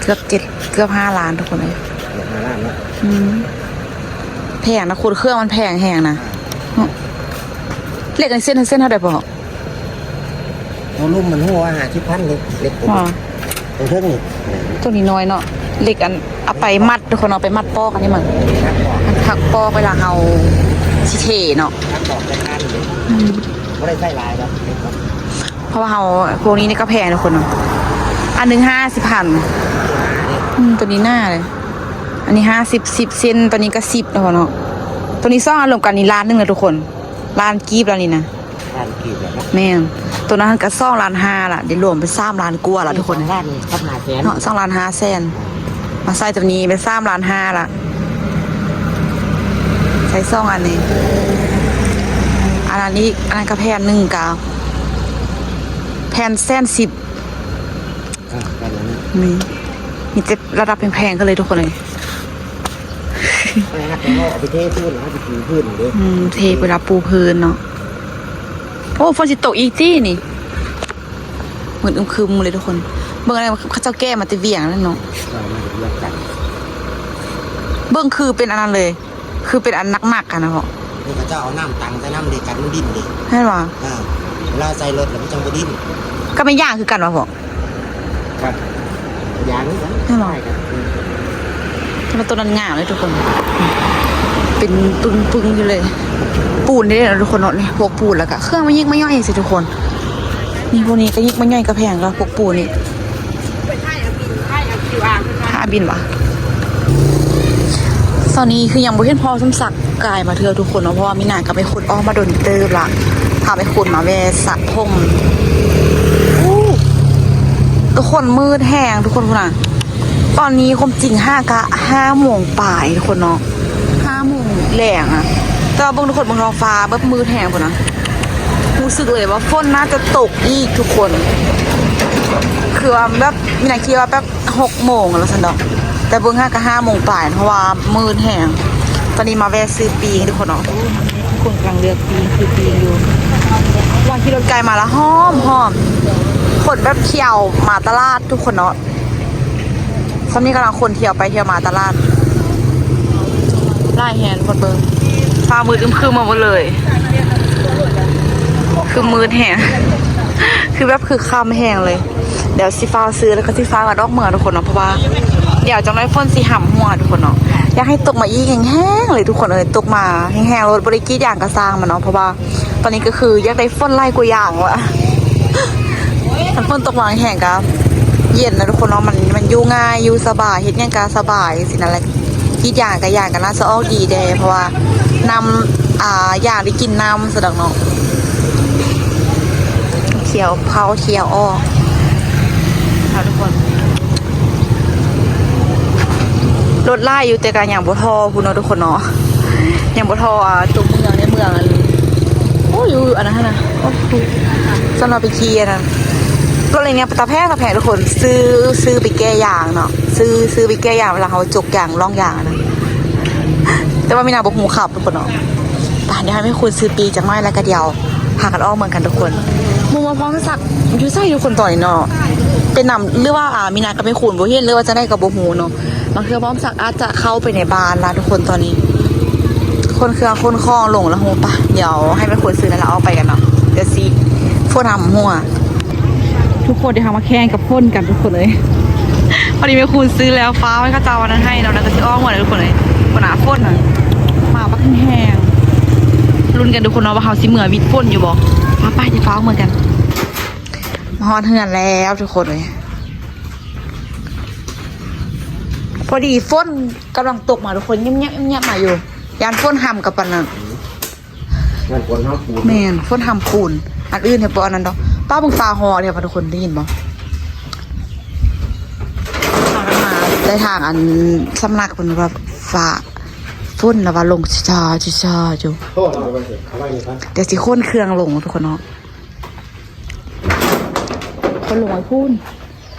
ເກືອບເຈັດ ເກືອບຫ້າລ້ານທຸກຄົນເອີຍ ເກືອບຫ້າລ້ານເນາະ. ອືມ ແພງນະ ໂຄດເຄື່ອງມັນແພງແຮງນະ ອ່າ ເນາະ. ເຫຼັກອັນເສັ້ນ ເສັ້ນເທົ່າໃດພໍ່? ໂຕລຸ່ມມັນຫົວຫ້າສິບພັນເລີຍ ເຫຼັກໂຕ ອໍ ໂຕເທິງນີ້ ໂຕນ້ອຍໆເນາະ ເຫຼັກອັນເອົາໄປມັດ ທຸກຄົນເອົາໄປມັດປອກອັນນີ້ມັນ ມັນຄັກປອກເວລາເຮົາຊິເທເນາະ ຄັກປອກແຕ່ງງານເດ້ ອືມ ບໍ່ໄດ້ໃຊ້ຫຼາຍດອກ ເພາະວ່າເຮົາ ພວກນີ້ນີ້ກະແພງທຸກຄົນເນາະ ອັນໜຶ່ງຫ້າສິບພັນ ອືມ ໂຕນີ້ໜາເລີຍ ອັນນີ້ຫ້າສິບ ສິບເຊັນ ໂຕນີ້ກະສິບເນາະ ໂຕນີ້ສອງອັນລວມກັນນີ້ລ້ານໜຶ່ງເລີຍທຸກຄົນ ລ້ານກີບແລ້ວນີ້ນະ. ລ້ານກີບແລ້ວເນາະ ແມ່ນ ໂຕນັ້ນກະສອງລ້ານຫ້າລະ ໄດ້ລວມເປັນສາມລ້ານກວ່າລະທຸກຄົນ ສອງລ້ານກັບຫ້າແສນເນາະ ສອງລ້ານຫ້າແສນ ມາໃສ່ໂຕນີ້ເປັນສາມລ້ານຫ້າລະ ໃສ່ສອງອັນນີ້ ອັນນັ້ນອີກ ອັນນັ້ນກະແຜ່ນໜຶ່ງກະແຜ່ນແສນສິບ ອ່າ ປະມານນັ້ນ ນີ້ ມີແຕ່ລະດັບແພງໆກັນເລີຍທຸກຄົນເອີຍ ໄປຮັບໄປເນາະ ເອົາໄປເທພື້ນ ເອົາໄປປູພື້ນເດ້ ອືມ ເທເວລາປູພື້ນເນາະ. ໂອ້ ຝົນຊິຕົກອີກຕິນີ້ ມືດອຶມຄຶມເລີຍທຸກຄົນ ເບິ່ງອັນນັ້ນ ເຂົາເຈົ້າແກ່ມາແຕ່ວຽງນັ້ນເນາະ ເຈົ້າມາແຕ່ວຽງຈັນ ເບິ່ງຄືເປັນອັນນັ້ນເລີຍ ຄືເປັນອັນໜັກໆຫັ້ນນະພໍ່ ເຂົາເຈົ້າເອົານ້ຳຕັງໃສ່ນ້ຳເດ້ ກັນມັນດິ້ນເດ້ ແມ່ນບໍ່? ເອີ ເວລາໃສ່ລົດແລ້ວມັນຈັ່ງບໍ່ດິ້ນ ກະແມ່ນຢາງຄືກັນບໍ່ພໍ່? ຄັບ ຢາງຄືກັນ ແມ່ນບໍ່? ແຕ່ວ່າໂຕນັ້ນງາມເລີຍທຸກຄົນ ເປັນປຶ້ງໆຢູ່ເລີຍ ປູນເດ້ເນາະທຸກຄົນເນາະ ນີ້ພວກປູນ ແລ້ວກະເຄື່ອງມາຍິກມາຍ່ອຍຊີ້ທຸກຄົນ ນີ້ພວກນີ້ກະຍິກມາຍ່ອຍກະແພງ ກະພວກປູນນີ້ ຖ້າບິນຫວາ ຕອນນີ້ຄືຍັງບໍ່ເຫັນພໍ່ສົມສັກກາຍມາເທື່ອທຸກຄົນເນາະ ເພາະວ່າມີນາກະໄປຂຸດອອກມາດົນເຕີບລະ ພາໄປຂຸດມາແວ່ສະຜົມ ໂອ້ ທຸກຄົນ ມືດແຮງທຸກຄົນພຸ້ນນະ ຕອນນີ້ຄວາມຈິງຫາກະຫ້າໂມງປາຍທຸກຄົນເນາະ ຫ້າໂມງແລງອະ ແຕ່ວ່າເບິ່ງທຸກຄົນ ເບິ່ງທ້ອງຟ້າແບບມືດແຮງພຸ້ນນະ ຮູ້ສຶກເລີຍວ່າຝົນໜ້າຈະຕົກອີກທຸກຄົນ ຄືວ່າແບບ ມີນາຄິດວ່າແບບຫົກໂມງແລ້ວຊັ້ນດອກ ແຕ່ເບິ່ງຫາກະຫ້າໂມງປາຍ ເພາະວ່າມືດແຮງ ຕອນນີ້ມາແວ່ຊື້ປີ້ງທຸກຄົນເນາະ ຄົນກຳລັງເລືອກປີ້ງ ຊື້ປີ້ງຢູ່ ວ່າຂີ່ລົດໄກມາລະຫອມໆ ຄົນແບບທ່ຽວມາຕະຫຼາດທຸກຄົນເນາະ. ຊ່ຳນີ້ກຳລັງຄົນທ່ຽວໄປທ່ຽວມາຕະຫຼາດ ຫຼາຍແຮງທຸກຄົນ. ເບິ່ງ ຟ້າມືດອຶ້ມຄຶມມາໝົດເລີຍ ຄືມືດແຮງ ຄືແບບຄືຄ່ຳແຮງເລີຍ. ດຽວຊິຟ້າວຊື້ ແລ້ວກໍຊິຟ້າວກັນອອກເມືອງທຸກຄົນເນາະ ເພາະວ່າດຽວຈັກໜ້ອຍຝົນຊິຫຳຫົວທຸກຄົນເນາະ. ຢາກໃຫ້ຕົກມາອີກແຮງໆເລີຍທຸກຄົນເອີຍ ຕົກມາແຮງໆໂລດ. ບໍ່ໄດ້ກຣີດຢາງກະຊ່າງມັນເນາະ ເພາະວ່າຕອນນີ້ກໍຄືຢາກໄດ້ຝົນຫຼາຍກວ່າຢາງວ່າ ຄັນຝົນຕົກມາແຮງໆກະເຢັນນະທຸກຄົນເນາະ ມັນ ມັນຢູ່ງ່າຍ ຢູ່ສະບາຍ ເຮັດຫຍັງກະສະບາຍຈັ່ງຊີ້ນະແຫຼະ. ກຣີດຢາງກະຢາງກະໜ້າຈະອອກດີແດ່ ເພາະວ່ານ້ຳ ອ່າ ຢາງໄດ້ກິນນ້ຳຊະດອກເນາະ. ຂຽວເຜົາຂຽວອອກເນາະທຸກຄົນ. ລົດຫຼາຍຢູ່ ແຕ່ກະຍັງບໍ່ທໍ່ພຸ້ນເນາະທຸກຄົນເນາະ ຍັງບໍ່ທໍ່ ອ່າ ຕົວເມືອງ ໃນເມືອງອັນ ໂອ້ ຢູ່ອັນນັ້ນຫັ້ນນະ ໂອ້ ສ່ວນເຮົາໄປຂີ່ອັນນັ້ນ ລົດເລັກນີ້ຕາແພງ ຕາແພງທຸກຄົນ. ຊື້ ຊື້ໄປແກ້ຢາງເນາະ ຊື້ ຊື້ໄປແກ້ຢາງ ເວລາເຮົາຈົກຢາງ ລ່ອງຢາງຫັ້ນນະ. ແຕ່ວ່າມີນາບໍ່ຮູ້ຂັບທຸກຄົນເນາະ. ໄປ ດຽວໃຫ້ແມ່ຄູນຊື້ປີກຈັກໜ້ອຍ ແລ້ວກໍດຽວພາກັນອອກເມືອງກັນທຸກຄົນ. ບໍ່ຮູ້ວ່າພອນສັກຢູ່ໃສທຸກຄົນຕອນນີ້ເນາະ ເປັນນຳ ຫຼືວ່າ ອ່າ ມີນາກັບແມ່ຄູນບໍ່ເຫັນ ຫຼືວ່າຈັ່ງໃດກໍບໍ່ຮູ້ເນາະ. ບາງເທື່ອພອນສັກອາດຈະເຂົ້າໄປໃນບ້ານລະທຸກຄົນ. ຕອນນີ້ຂົນເຄື່ອງຂົນຂອງລົງລະ ຮູ້ປະ ດຽວໃຫ້ແມ່ຄູນຊື້ນັ້ນລະອອກໄປກັນເນາະ. ດຽວຊິຝົນຫຳຫົວ ທຸກຄົນ ດຽວເຮົາມາແຂ່ງກັບຝົນກັນທຸກຄົນເອີຍ. ພໍດີແມ່ຄູນຊື້ແລ້ວ ຟ້າວໃຫ້ເຂົາເຈົ້າອັນນັ້ນໃຫ້ເນາະ ແລ້ວກໍຊິອອກໝົດເລີຍທຸກຄົນເອີຍ. ຝົນນະ ຝົນນະ ມາບັກແຮງ. ລຸ້ນກັນທຸກຄົນເນາະ ວ່າເຮົາຊິເມືອວິດຝົນຢູ່ບໍ່. ໄປໆ ດຽວຟ້າວເມືອກັນ. ມາຮອດເຮືອນແລ້ວທຸກຄົນເອີຍ ພໍດີຝົນກຳລັງຕົກມາທຸກຄົນ ຍຽບໆ ຍຽບໆ ມາຢູ່. ຢ້ານຝົນຫຳກັບປານນັ້ນ. ງານກວນຫ້າມປູນ ແມ່ນ ຝົນຫຳປູນ ອັນອື່ນແທ້ບໍ່ອັນນັ້ນດອກ. ປ້າເບິ່ງຟ້າຮ້ອງແທ້ວ່າທຸກຄົນ ໄດ້ຍິນບໍ່? ເຮົານຳມາໄດ້ທາງອັນສຳນັກເພິ່ນວ່າຟ້າຝົນລະວ່າລົງຊິຊາຊິຊາຢູ່. ໂອ້ ເອົາໄວ້ເຖາະ ເອົາໄວ້ນີ້ ດຽວຊິຂົນເຄື່ອງລົງທຸກຄົນເນາະ. ຂົນລົງໄວ້ພຸ້ນ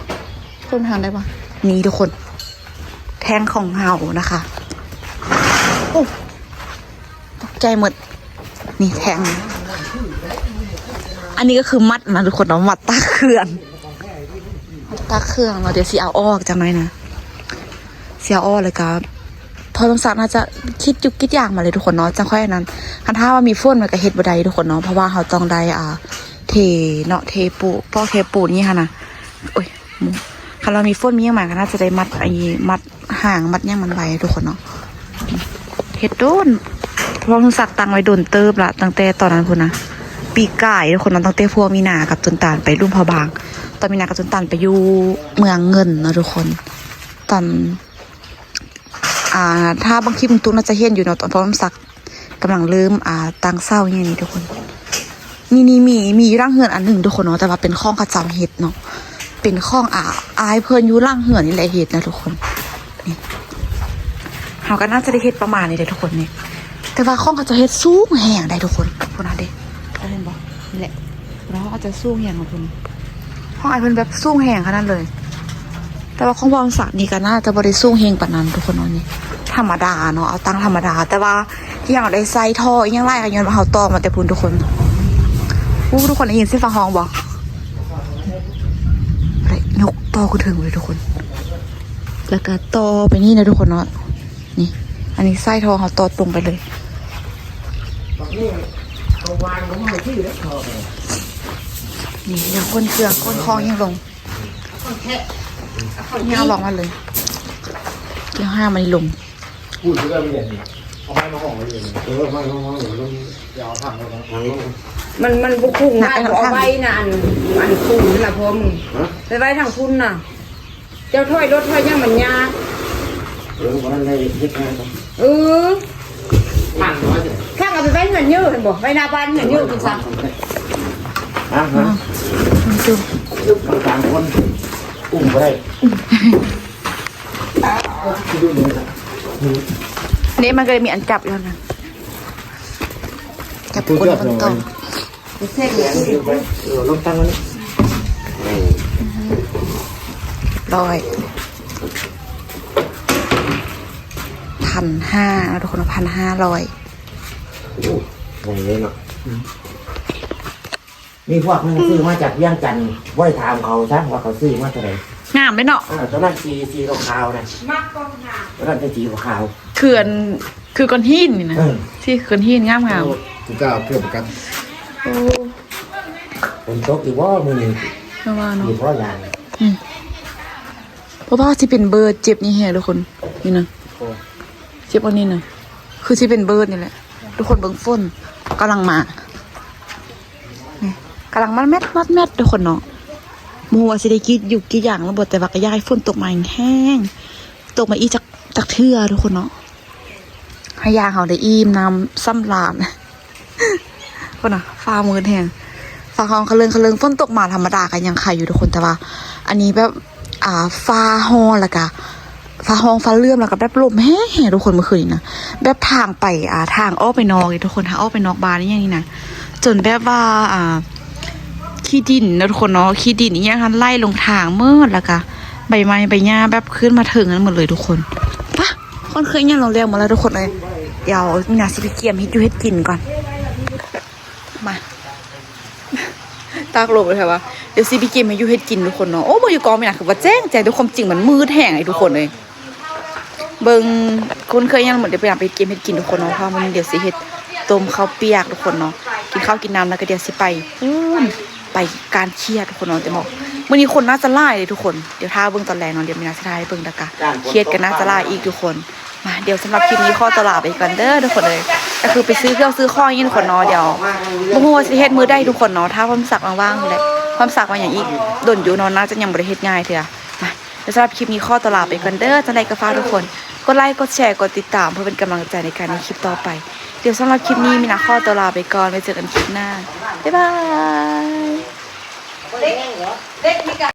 ຂົນທາງໃດວະ? ນີ້ທຸກຄົນ ແທ້ງຂອງເຮົານະຄະ. ໂອ້ ຕົກໃຈໝົດ. ນີ້ແທ້ງ ອັນນີ້ກໍຄືມັດນະທຸກຄົນເນາະ ມັດຕາກເຄື່ອງ ມັດຕາກເຄື່ອງເນາະ. ດຽວຊິເອົາອອກຈັກໜ້ອຍນະ ຊິເອົາອອກ ແລ້ວກໍພໍ່ສົມສັກໜ້າຈະກຣີດຢາງມາເລີຍທຸກຄົນເນາະ ຈັ່ງຄ່ອຍອັນນັ້ນ. ຄັນຖ້າວ່າມີຝົນມັນກໍເຮັດບໍ່ໄດ້ທຸກຄົນເນາະ ເພາະວ່າເຮົາຕ້ອງໄດ້ ອ່າ ເທເນາະ ເທປູ ປອກເທປູນີ້ຫັ້ນນະ. ໂອ້ຍ ຄັນວ່າມີຝົນມີຫຍັງມາກໍໜ້າຈະໄດ້ມັດ ໄອ້ມັດຫາງມັດຫຍັງມັນໄວ້ທຸກຄົນເນາະ. ເຮັດດົນ ພໍ່ສົມສັກຕັ້ງໄວ້ດົນເຕີບລະ ຕັ້ງແຕ່ຕອນນັ້ນພຸ້ນນະ ປີກາຍທຸກຄົນເນາະ. ຕັ້ງແຕ່ພວກມີນາກັບຕົ້ນຕານໄປຫຼວງພະບາງ ຕອນມີນາກັບຕົ້ນຕານໄປຢູ່ເມືອງເງິນເນາະທຸກຄົນ. ຕອນ ອ່າ ຖ້າບາງຄລິບຕຸກໜ້າຈະເຫັນຢູ່ເນາະ ຕອນພໍ່ສົມສັກ ກຳລັງເລີ່ມ ອ່າ ຕັ້ງເສົາຫຍັງນີ້ທຸກຄົນ. ນີ້ ນີ້ ມີ ມີຢູ່ຫຼັງເຮືອນອັນໜຶ່ງທຸກຄົນເນາະ ແຕ່ວ່າເປັນຂອງເຂົາເຈົ້າເຮັດເນາະ ເປັນຂອງ ອ່າ ອ້າຍເພິ່ນຢູ່ຫຼັງເຮືອນນີ້ແຫຼະເຮັດນະທຸກຄົນ. ນີ້ ເຮົາກໍໜ້າຈະໄດ້ເຮັດປະມານນີ້ແຫຼະທຸກຄົນນີ້ ແຕ່ວ່າຂອງເຂົາເຈົ້າເຮັດສູງແຮງໃດ໋ທຸກຄົນ. ພຸ້ນນະເດ້ ເຫັນບໍ່? ນີ້ແຫຼະ ເນາະ ອາດຈະສູງຫຍັງຂອງເພິ່ນ ຂອງອ້າຍເພິ່ນແບບສູງແຮງຂະໜາດເລີຍ. ແຕ່ວ່າຂອງບ່າວສັກນີ້ກໍໜ້າຈະບໍ່ໄດ້ສູງເຮງປານນັ້ນທຸກຄົນເນາະ ນີ້ທຳມະດາເນາະ ເອົາຕັ້ງທຳມະດາ. ແຕ່ວ່າທີ່ເຮົາໄດ້ໃສ່ທໍ່ອີ່ຫຍັງຫຼາຍກໍຍ້ອນວ່າເຮົາຕໍ່ມາແຕ່ພຸ້ນທຸກຄົນ. ໂອ້ ທຸກຄົນໄດ້ຍິນສຽງຟ້າຮ້ອງບໍ່? ໄດ້ຍົກຕໍ່ຂຶ້ນເທິງເລີຍທຸກຄົນ ແລ້ວກໍຕໍ່ໄປນີ້ນະທຸກຄົນເນາະ. ນີ້ ອັນນີ້ໃສ່ທໍ່ເຮົາຕໍ່ຕົງໄປເລີຍ. ນີ້ ດຽວຂົນເຄື່ອງຂົນຂອງຫຍັງລົງ ເອົາລອງມາເລີຍ ດຽວຫາມານີ້ລົງ. ມັນ ມັນບໍ່ຄຸ້ມ ນະ ເອົາໄວ້ນະ ອັນ ອັນຄູນນະ ພໍ່ມຶງ ໄປໄວ້ທາງພຸ້ນນະ. ເຈົ້າຖອຍລົດຖອຍຫຍັງມັນຍາກ. ເອີ ບໍ່ທັນໄດ້ເຮັດງານ. ເອີ ຖັງເອົາໄປໄວ້ເຮືອນເຍີ ເຫັນບໍ່ ໄວ້ໜ້າບ້ານເຮືອນເຍີ ເພິ່ນສັ່ງ. ຮະ ຮະ ມັນຕ່າງຄົນ ອຸ້ມບໍ່ໄດ້. ນີ້ມັນກໍໄດ້ມີອັນຈັບຢູ່ຫັ້ນນະ ຈັບກົນເບິ່ງຕໍ່. ເອີ ລົງຕັ້ງໄວ້ນີ້ ຮ້ອຍ ພັນຫ້າເນາະທຸກຄົນ ພັນຫ້າຮ້ອຍ. ໂອ້ ໃຫຍ່ເລີຍເນາະ. ມີພວກໜຶ່ງຊື້ມາຈາກວຽງຈັນ ບໍ່ໄດ້ຖາມເຂົາຊະວ່າເຂົາຊື້ມາເທົ່າໃດ. ງາມເດ້ເນາະ. ເອີ ຕົວນັ້ນສີ ສີຂາວໆນະ ມັກກໍງາມ. ຕົວນັ້ນເປັນສີຂາວໆ ຄືອັນ ຄືກ້ອນຫີນນີ້ນະ. ເອີ ສີກ້ອນຫີນງາມໆ. ໂອ້ ຄືເກົ່າ ຄືປະກັນ. ໂອ້ ຝົນຕົກຢູ່ບໍ່ມື້ນີ້? ຄືວ່າເນາະ ມີພໍຢ່າງ. ອືມ ບໍ່ວ່າຊິເປັນເບີດ ເຈັບນີ້ແຮງທຸກຄົນ ນີ້ນະ. ໂອ້ ເຈັບອັນນີ້ນະ ຄືຊິເປັນເບີດນີ້ແຫຼະທຸກຄົນ. ເບິ່ງຝົນກຳລັງມາ ນີ້ ກຳລັງມາແມັດໆທຸກຄົນເນາະ. ບໍ່ຮູ້ວ່າຊິໄດ້ກຣີດຢູ່ກຣີດຢາງຫຼືບໍ່ ແຕ່ວ່າກໍຢາກໃຫ້ຝົນຕົກມາແຮງໆ ຕົກມາອີກຈັກ ຈັກເທື່ອທຸກຄົນເນາະ ໃຫ້ຢາງເຮົາໄດ້ອີ່ມນ້ຳສຳລານ. ພຸ້ນນະ ຟ້າມືດແຮງ ຟ້າຮ້ອງຄະເລີງຄະເລີງ. ຝົນຕົກມາທຳມະດາກໍຍັງໄຄຢູ່ທຸກຄົນ ແຕ່ວ່າອັນນີ້ແບບ ອ່າ ຟ້າຮ້ອງ ແລ້ວກະ ຟ້າຮ້ອງຟ້າເຫຼື້ອມ ແລ້ວກະແບບລົມແຮງໆທຸກຄົນ ເມື່ອຄືນນີ້ນະ. ແບບທາງໄປ ອ່າ ທາງອອກໄປນອກນີ້ທຸກຄົນ ທາງອອກໄປນອກບ້ານອີ່ຫຍັງນີ້ນະ ຈົນແບບວ່າ ອ່າ ຂີ້ດິນເນາະທຸກຄົນເນາະ ຂີ້ດິນອີ່ຫຍັງຫັ້ນໄຫຼລົງທາງໝົດ ແລ້ວກະໃບໄມ້ໃບຫຍ້າແບບຂຶ້ນມາເທິງຫັ້ນໝົດເລີຍທຸກຄົນ. ປະ ຄົນເຄີຍຫຍັງລົງແລ້ວໝົດແລ້ວທຸກຄົນເອີຍ. ດຽວມີນາຊິໄປກຽມເຮັດຢູ່ເຮັດກິນກ່ອນ. ມາ ຕາກລົມແທ້ວ່າ ດຽວຊິໄປກຽມເຮັດຢູ່ເຮັດກິນທຸກຄົນເນາະ. ໂອ້ ເບິ່ງຢູ່ກ້ອງມີນາຄືວ່າແຈ້ງແຈ້ງ ແຕ່ຄວາມຈິງມັນມືດແຮງໄອ້ທຸກຄົນເອີຍ. ເບິ່ງ ຄົນເຄີຍຫຍັງໝົດ ດຽວໄປ ໄປກຽມເຮັດກິນທຸກຄົນເນາະ. ເພາະວ່າມື້ນີ້ດຽວຊິເຮັດຕົ້ມເຂົ້າປຽກທຸກຄົນເນາະ ກິນເຂົ້າກິນນ້ຳ ແລ້ວກໍດຽວຊິໄປພຸ້ນ ໄປການຂຽດທຸກຄົນເນາະ. ແຕ່ບອກ ມື້ນີ້ຄົນໜ້າຈະຫຼາຍເດ້ທຸກຄົນ ດຽວຖ້າເບິ່ງຕອນແລງເນາະ ດຽວມີນາຊິຖ່າຍໃຫ້ເບິ່ງ. ແລ້ວກໍຂຽດກໍໜ້າຈະຫຼາຍອີກທຸກຄົນ. ມາ ດຽວສຳລັບຄລິບນີ້ຂໍຕົວລາໄປກ່ອນເດີທຸກຄົນເອີຍ ກໍຄືໄປຊື້ເຄື່ອງຊື້ຂອງອີກທຸກຄົນເນາະ. ດຽວບໍ່ຮູ້ວ່າຊິເຮັດມື້ໃດທຸກຄົນເນາະ ຖ້າພອນສັກວ່າງໆ ແລະ ພອນສັກວ່າຫຍັງອີກ ດົນຢູ່ເນາະ ໜ້າຈະຍັງບໍ່ໄດ້ເຮັດງ່າຍເທື່ອ. ມາ ດຽວສຳລັບຄລິບນີ້ຂໍຕົວລາໄປກ່ອນເດີ. ຈັ່ງໃດກໍຝາກທຸກຄົນກົດໄລ ກົດແຊ ກົດຕິດຕາມ ເພື່ອເປັນກຳລັງໃຈໃນການເຮັດຄລິບຕໍ່ໄປ. ດຽວສຳລັບຄລິບນີ້ມີນາຂໍຕົວລາໄປກ່ອນ ໄວ້ເຈີກັນຄລິບໜ້າ ບາຍບາຍ.